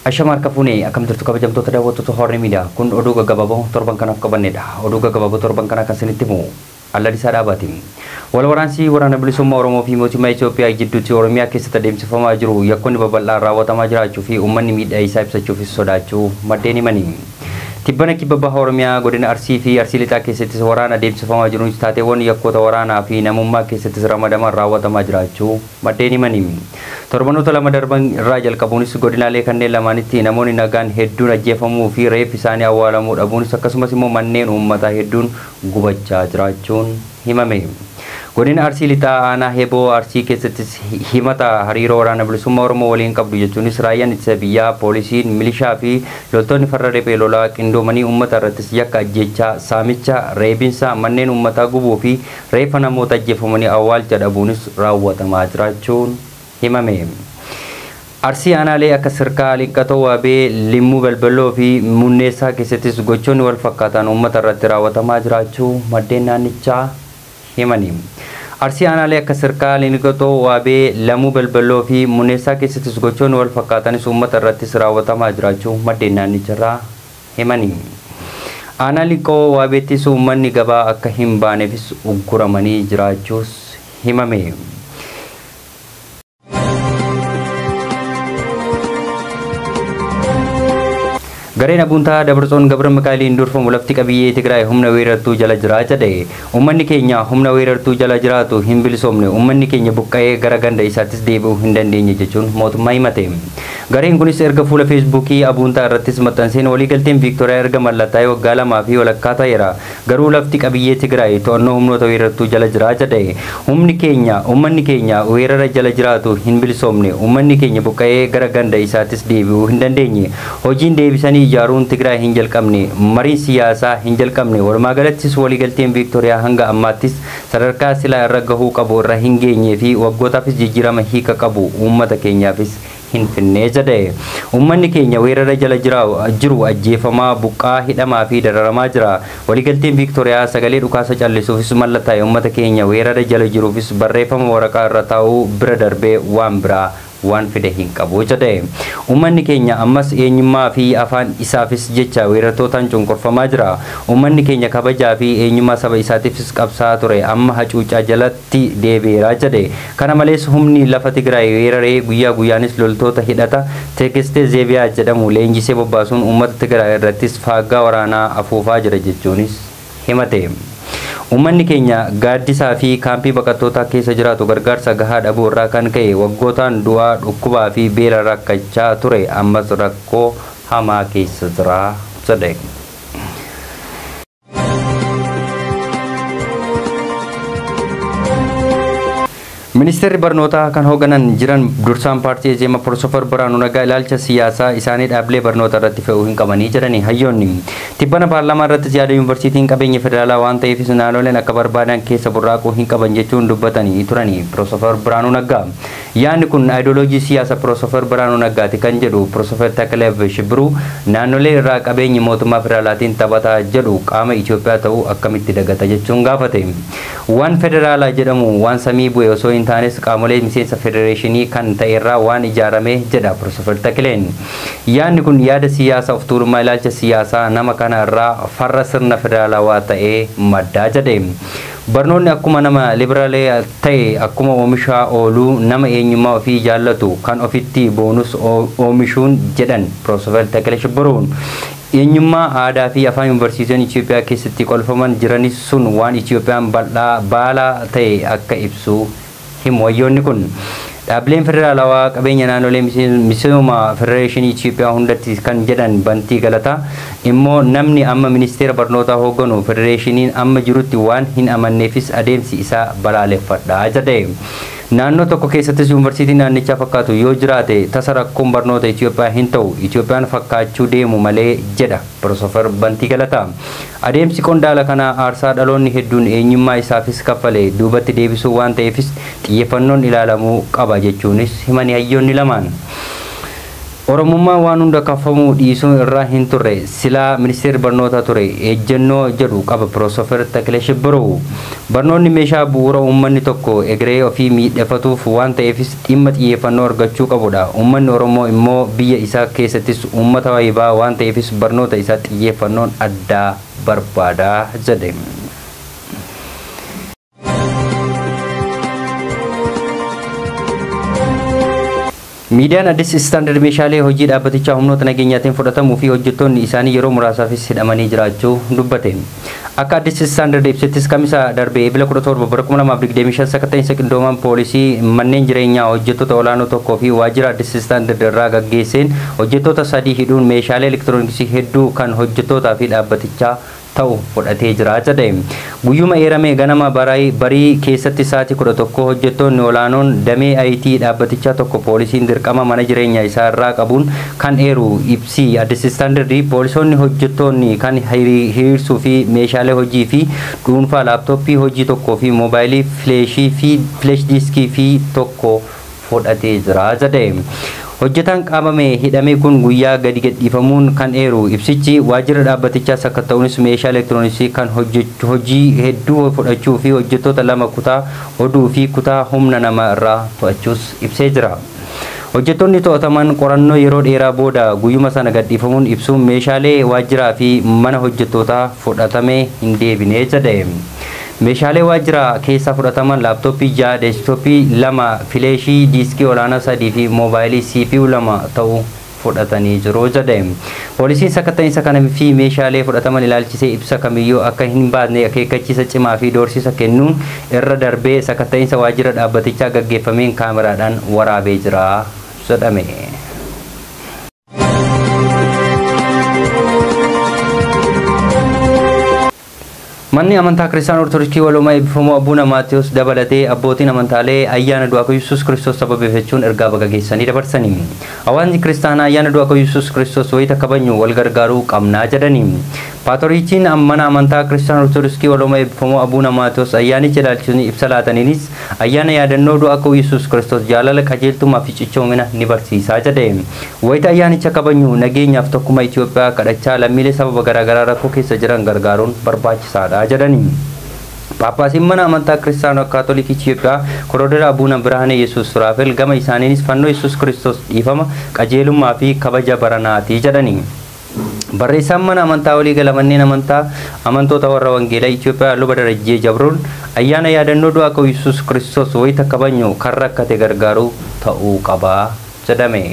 Ashama harka fuunee akkam jirtu kabajamtoota daawwattoota Horn Miidiyaa kun oduu gaggabaaboo torban kanaaf qabannedha. Oduu gaggabaaboo torban kanaa kan isinitti himu Alladisaa Dhaabaati. Wal waraansi waraana bilisummaa Oromoo fi mootummaa Itoophiyaa gidduutti Oromiyaa keessatti adeemsifamaa jiru yakkoonni babal'aan raawwatamaa jiraachuu fi uummanni miidhaa isaa ibsachuufis sodaachuu maddeen himani. Tibbana kibba baha Oromiyaa godina Arsii fi Arsii Lixaa keessattis waraana adeemsifamaa jiruun taateewwan yakkoota waraanaa fi namummaa keessattis ramadaman raawwatamaa jiraachuu maddeen himani. Torbanoota lama darban irraa jalqabuunis godinaalee kanneen lamaanitti namoonni nagaan hedduun ajjeefamuu fi reeffi isaanii awwaalamuu dhabuunis akkasumas immoo manneen uummataa hedduun gubachaa jiraachuun himame. Godina Arsii Lixaa aanaa Heeboo Arsii keessattis himata hariiroo waraana bilisummaa Oromoo waliin qabdu jechuunis raayyaan ittisa biyyaa, poolisiin, milishaa fi loltoonni farra riphee lolaa qindoomanii uummata irrattis yakka ajjeechaa, saamicha, reebinsa, manneen uummataa gubuu fi reeffa namoota ajjeefamanii awwaalcha dhabuunis raawwatamaa jiraachuun himame. Arsii aanaalee akka Sirkaa, Liinqatoo, Waabee, Limmuu, Balbaloo fi Munneessaa keessattis gochoonni wal fakkaatan uummata irratti raawwatamaa jiraachuu maddeen naannichaa himani. Arsii aanaalee akka Sirkaa, Liinqatoo, Waabee, Lamuu, Balbaloo fi Munneessaa keessattis gochoonni wal fakkaatanis uummata irrattis raawwatamaa jiraachuu maddeen naannicharraa himani. Aanaa Liinqoo Waabeettis uummanni gabaa akka hin baaneefis ugguramanii jiraachuus himame. Gareen Abuuntaa Dabarsoon Gabra Mikaa'eliin durfamu lafti qabiyyee Tigraay humna weerartuu jala jira jedhe. Uummanni keenya humna weerartuu jala jiraatu hin bilisoomne, uummanni keenya buqqa'ee gara ganda isaattis deebi'uu hin dandeenye jechuun mootummaa himate. Gareen kunis erga fuula Feesbuukii Abuuntaa irrattis maxxanseen waliigalteen Viiktooriyaa erga mallattaa'ee waggaa 2 fi walakkaa ta'eera. Garuu lafti qabiyyee Tigraay to'annoo humnoota weerartuu jala jira jedhe. Humni keenya, uummanni keenya weerara jala jiraatu hin bilisoomne, uummanni keenya buqqa'ee gara ganda isaattis deebi'uu hin dandeenye. Hojiin deebisanii ijaaruun Tigraay hin jalqabne, mariin siyaasaa hin jalqabne, walumaa galattis waliigalteen Viiktooriyaa hanga ammaattis sadarkaa silaa irra gahuu qabu irra hin geenyee fi waggootaafis jijjiirama hiika qabu uummata keenyaafis hin finne jedhe. Uummanni keenya weerara jala jiru ajjeefamaa, buqqaa, hidhamaa fi dararamaa jira. Waliigalteen Viiktooriyaa sagalee dhukaasa callisuufis mallattaa'e uummata keenya weerara jala jiruufis barreeffama waraqaa irra taa'uu bira darbee waan biraa waan fide hin qabu jedhe. Uummanni keenya ammas eenyummaa fi afaan isaafis jecha weerartootaan cunqurfamaa jira. Uummanni keenya kabajaa fi eenyummaa saba isaatiifis qabsaa'aa ture amma hacuucaa jalatti deebi'eera jedhe. Kana malees humni lafa Tigraay weeraree guyyaa guyyaanis loltoota hidhata Tekestee Zeebiyaa jedhamu leenjisee bobbaasuun uummata Tigraay irrattis faaggaa waraanaa afuufaa jira jechuunis himate. Uummanni keenya gaaddisaa fi kaampii baqattootaa keessa jiraatu gargaarsa gahaa dhabuu irraa kan ka'e waggootaan du'aa, dhukkubaa fi beela rakkachaa ture ammas rakkoo hamaa keessa jira jedhe. Ministeerri barnootaa kan hoogganan jiran dursaan paartii Ezeema Profeesar Birhaanuu Naggaa ilaalcha siyaasaa isaanii dhaabbilee barnoota irratti fe'uu hin qabanii jedhani hayyoonni. Tibbana paarlaamaa irratti yaada yuunivarsiitiin qabeenya federaalaa waan ta'eefis naannoleen akka barbaadan keessa burraaquu hin qaban jechuun dubbatanii turani Profeesar Birhaanuu Naggaa. Yaadni kun aayidooloojii siyaasaa Profeesar Birhaanuu Naggaati kan jedhu Profeesar Takileef Shibbiruu naannolee irraa qabeenyi mootummaa federaalaatiin taphataa jedhu qaama Itoophiyaa ta'uu akkamitti dagata jechuun gaafate. Waan federaalaa jedhamu waan samii bu'e osoo hin taanes qaamolee miseensa federeeshinii kan ta'e irraa waan ijaarame jedha Profeesar Takileen. Yaadni kun yaada siyaasaa of tuulummaa ilaalcha siyaasaa nama kana irraa farra sirna federaalawaa ta'ee maddaa jedhe. Barnoonni akkuma nama liberaalee ta'e akkuma oomishaa ooluu nama eenyummaa ofii jaallatu kan ofitti boonus oomishuun jedhan Profeesar Takilee Shibbiruun. Eenyummaa aadaa fi afaan yuunivarsiitiin Itoophiyaa keessatti qolfaman jiranis sun waan Itoophiyaan bal'aa baala ta'e akka ibsu himu hayyoonni kun. Dhaabbileen federaalawaa qabeenya naannolee misooma federeeshinii Itoophiyaa hundatti kan jedhan Bantii Galataa immoo namni amma ministeera barnootaa hoogganu federeeshiniin amma jirutti waan hin amanneefis adeemsi isaa balaaleffadha jedhe. Naannoo tokko keessattis yuunivarsiitiin naannichaa fakkaatu yoo jiraate tasa rakkoon barnoota Itoophiyaa hin ta'u, Itoophiyaan fakkaachuu deemu malee jedha Profeesar Bantii Galataa. Adeemsi qondaala kanaa aarsaa dhaloonni hedduun eenyummaa isaafis kaffale duubatti deebisuu waan ta'eefis xiyyeeffannoon ilaalamuu qaba jechuunis himani hayyoonni lamaan. Oromummaa waan hunda kaffamuu dhiisuu irraa hin turre silaa ministeerri barnootaa ture ejjennoo jedhu qaba Piroofeesar Takilee Shibbiruu. Barnoonni meeshaa bu'uura uummanni tokko egeree ofii miidhagfatuuf waan ta'eefis dhimma xiyyeeffannoo argachuu qabudha. Uummanni Oromoo immoo biyya isaa keessattis uummata waayibaa waan ta'eefis barnoota isaa xiyyeeffannoon addaa barbaada jedhe. Miidiyaan Addis Standard meeshaalee hojii dhaabbatichaa humnoota nageenyaatiin fudhatamuu fi hojjettoonni isaanii yeroo muraasaafis hidhamanii jiraachuu dubbate. Akka Addis Standard ibsettis kamisa darbe Ebila 17 bara 2025 sakatta'insa qindoomaan poolisii manneen jireenyaa hojjettoota olaanoo tokkoo fi waajjira Addis Standard irraa gaggeesseen hojjettoota sadii hidhuun meeshaalee elektirooniksii hedduu kan hojjettootaa fi dhaabbatichaa ta'u fudhatee jira jedhe. Guyyuma eerame ganama barii keessatti sa'aatii 11 hojjettoonni olaanoon damee IT dhaabbatichaa tokko poolisiin dirqama mana jireenya isaa irraa qabuun kan eeru ibsi Addis Standard poolisoonni hojjettoonni kan hiriirsuu fi meeshaalee hojii fi dhuunfaa laaptooppii hojii tokkoo fi moobaayilii fileeshii fi fileesh diiskii fi tokko fudhatee jira jedhe. Hojjetaan qabame hidhame kun guyyaa gadi gadhiifamuun kan eeru ibsichi waajjira dhaabbatichaa sakatta'uunis meeshaa elektirooniksii kan hojii hedduu fudhachuu fi hojjettoota lama kutaa oduu fi kutaa humna namaa irraa to'achuus ibsee jira. Hojjettoonni to'ataman qorannoo yeroo dheeraa booda guyyuma sana gadhiifamuun ibsuun meeshaalee waajjiraa fi mana hojjettootaa fudhatame hin deebine jedhe. Meeshaalee waajjiraa keessaa fudhataman laaptooppii 6, deeskitooppii 2, fileeshii diiskii olaanaa 3 fi moobaayilii CPU 2 ta'uu fudhatanii jiru jedhe. Poolisiin sakatta'insa kana fi meeshaalee fudhataman ilaalchisee ibsa kamiyyuu akka hin baasne akeekkachiisa cimaa fi doorsisa kennuun irra darbee sakatta'insa waajjira dhaabbatichaa gaggeeffameen kaameraadhaan waraabee jira jedhame. Manni amantaa Kiristaanaa Ortodoksii Waloomaa eebbifamoo Abuuna Maatiyus dabalatee abbootiin amantaalee ayyaana du'aa Yesuus Kiristoos sababeeffachuun ergaa baga geessanii dabarsanii. Hawaasni Kiristaanaa ayyaana du'aa Yesuus Kiristoos wayita kabajnu wal gargaaruu qabnaa jedhanii. Paatoriichiin mana amantaa Kiristaanaa Ortodoksii Waloomaa eebbifamoo Abuuna Maatiyus ayyaanicha ilaalchisuun ibsa laataniinis ayyaana yaadannoo du'aa Yesuus Kiristoos jaalala qajeeltummaa fi cichoomina ni barsiisaa jedhe. Wayita ayyaanicha kabajnu nageenyaaf tokkummaa Itoophiyaa kadhachaa lammiilee sababa garaagaraa rakkoo keessa jiran gargaaruun barbaachisaadha jedhani. Paappaasiin mana amantaa Kiristaanaa Kaatolikii Itoophiyaa Korodora Abuuna Birhaane Yesuus Suraafel gama isaaniinis fannoo Yesuus Kiristoos dhiifama qajeelummaa fi kabaja baranaati jedhani. Barreessaan mana amantaa waliigala manneen amantaa amantoota warra Wangeelaa Itoophiyaa Luba Darajjee Jabruun ayyaana yaadannoo du'aa Yesuus Kiristoos wayita kabajnu kan rakkate gargaaruu ta'uu qaba jedhame.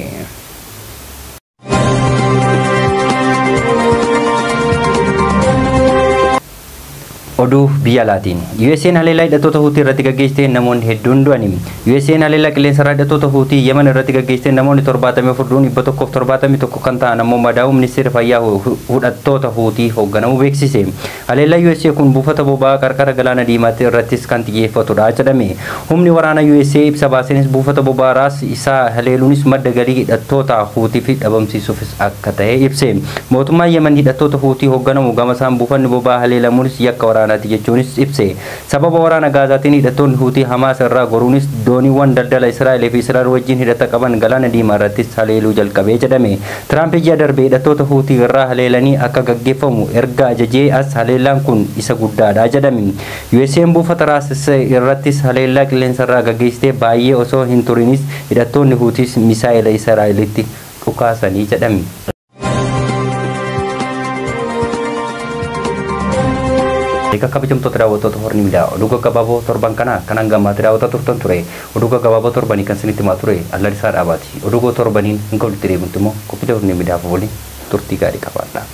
Oduu biyya alaatiin USA'n haleellaa hidhattoota Huutii irratti gaggeessite namoonni hedduun du'ani. USA'n haleellaa qilleensarraa hidhattoota Huutii Yemen irratti gaggeessite namoonni 74 du'uun 171 kan ta'an ammoo madaa'uu ministeera fayyaa hidhattoota Huutii hoogganamuu beeksise. Haleellaa USA kun buufata boba'aa qarqara galaana diimaatti irrattis kan xiyyeeffatudha jedhame. Humni waraana USA ibsa baaseenis buufata boba'aa raas isaa haleeluunis madda galii hidhattoota Huutii fi dhabamsiisuufis akka ta'e ibse. Mootummaan Yemen hidhattoota Huutii hoogganamu gama isaan buufanni boba'aa haleelamuunis yakka waraana jechuunis ibse. Sababa waraana Gaazaatiin hidhattoonni Huutii Hamaas irraa goruunis dooniiwwan daldala Israa'el fi Israa'el wajjin hidhata qaban galaana diimaa irrattis haleeluu jalqabee jedhame. Tiraamp ji'a darbe hidhattoota Huutii irraa haleelanii akka gaggeeffamu erga ajajee as haleellaan kun isa guddaadha jedhame. USA'n buufata Raas irrattis haleellaa qilleensarraa gaggeessitee baay'ee osoo hin turinis hidhattoonni Huutiis misaa'ila Israa'elitti dhukaasanii jedhame. Egaa kabajamtoota daawwattoota Horni Miidiyaa oduu gaggabaaboo torban kana kan hanga ammaatti daawwataa turtan ture. Oduu gaggabaaboo torbanii kan isinitti himaa ture Allalisaa Dhaabaati. Oduu torbaniin hin walitti deebinutti immoo qophii Horni Miidiyaa waliin turtii gaarii qabaadha.